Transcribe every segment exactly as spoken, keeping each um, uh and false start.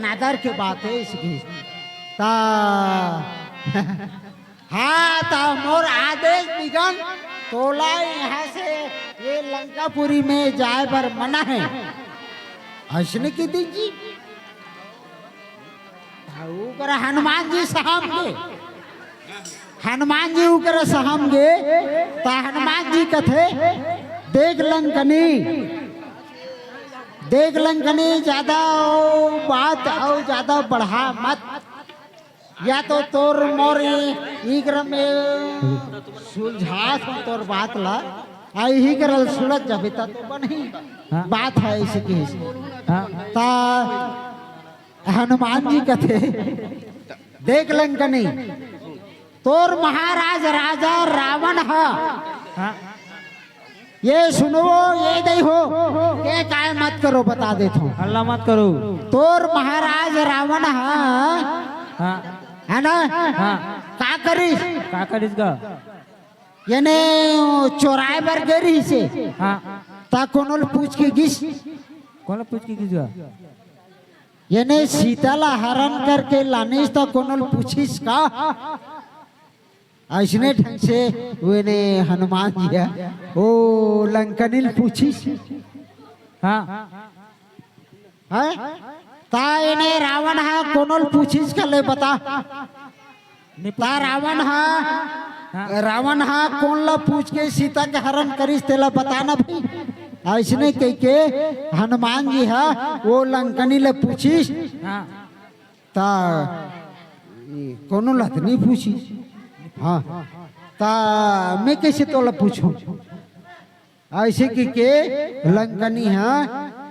आदर के बात हे इसकी। ता हाँ, ता मोर आदेश बिगन, तोला यहाँ से ये लंकापुरी में जाए बर मना हे। अइसने कहि दिन जी, ता ओकर हनुमान जी सहम गे, हनुमान जी ओकर सहम गे, ता हनुमान जी कथे, "देख लंकनी, देख लंकनी, ज्यादा अउ बात अउ ज्यादा बढ़ा मत, या तो तोर मोर इकर में सुलझा तोर बात ला, आ इही करल सुलझ जाबे ता तो बनही।" हाँ। बात हे अइसे कि हाँ। ता हनुमान जी कथे, "देख लंकनी, तोर महाराज राजा रावण ह।" हाँ। ये सुनवो, ये दई हो, ये काय मत करो, बता देथों। हल्ला मत करो। तोर महाराज रावण ह, हाँ। हे ना? हाँ। का करिस? का करिस गा? एने चोराए बर गे रहिसे। हाँ। ता कोनो ल पूछ के गिस। कोन ल पूछ के गिस गा? एने सीता ला हरण करके लानिस ता कोनो ल पूछिस का? अइसने ढंग से ओने हनुमान जी ह ओ लंकनी ल पूछिस। हाँ। हैं? ता एने रावण ह कोनो ल पूछिस का ले बता। नहीं ता पूछिस। रावण ह, हाँ। रावण ह कोन ल पूछ के सीता के हरण करिस तेला बता ना भई। अइसने कहिके हनुमान जी ह ओ लंकनी ल पूछिस। हाँ। ता कोनो ल त नहीं पूछिस। हाँ। ता मैं कइसे तोला पूछों? अइसे कहिके लंकनी ह,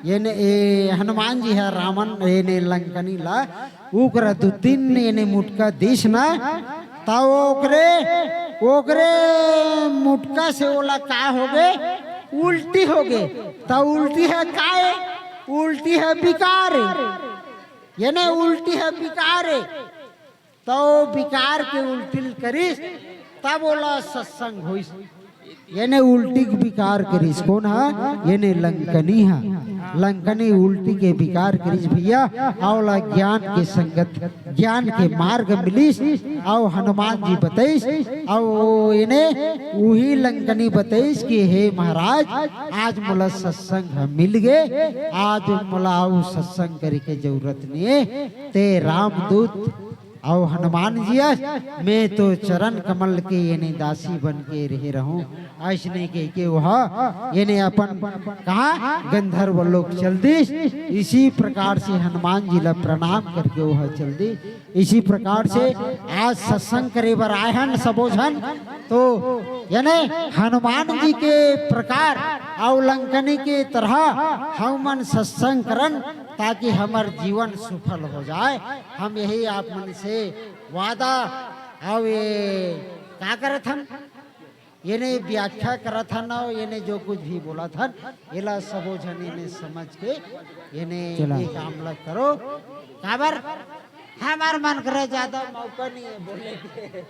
एने ए हनुमान जी ह रावण, एने लंकनी ला, ओकरा दू तीन एने मुटका दिस ना, ता ओकरे, ओकरे मुटका से ओला का होगे? उल्टी होगे। ता उल्टी ह काय? उल्टी ह विकार। एने उल्टी ह विकार। त ओ विकार के उल्टी ल करिस, तब ओला सत्संग होइस। एने उल्टी के विकार करिस, कोन ह? एने लंकनी ह। लंकनी उल्टी के विकार करिस भइया, अउ ओला ज्ञान के संगत, ज्ञान के मार्ग मिलिस, अउ हनुमान जी बतइस, अउ एने उही लंकनी बतइस कि हे महाराज, आज मोला सत्संग ह मिल गे, आज मोला अउ सत्संग करे के जरूरत नइ हे, ते रामदूत अउ हनुमान जी अस, मैं तो चरण कमल के एने दासी बन के रहे रहूं। अइसने कहिके ओह एने अपन कहा गंधर्व लोक चल दिस। इसी प्रकार से हनुमान जी ला प्रणाम करके ओह चल दिस। इसी प्रकार से आज सत्संग करे बर आए हन सबो झन, तो एने हनुमान जी के प्रकार अउ लंकनी के तरह हमन सत्संग करन, ताकि हमर जीवन सुफल हो जाए। हम यही आप मन से वादा अउ ये का करत हन, एने व्याख्या करत हन अउ एने जो कुछ भी बोलत हन, एला सबो झन एने समझ के एने चला। ये काम ला करो। काबर हमर मन करे ज्यादा मौका नहीं है बोले के।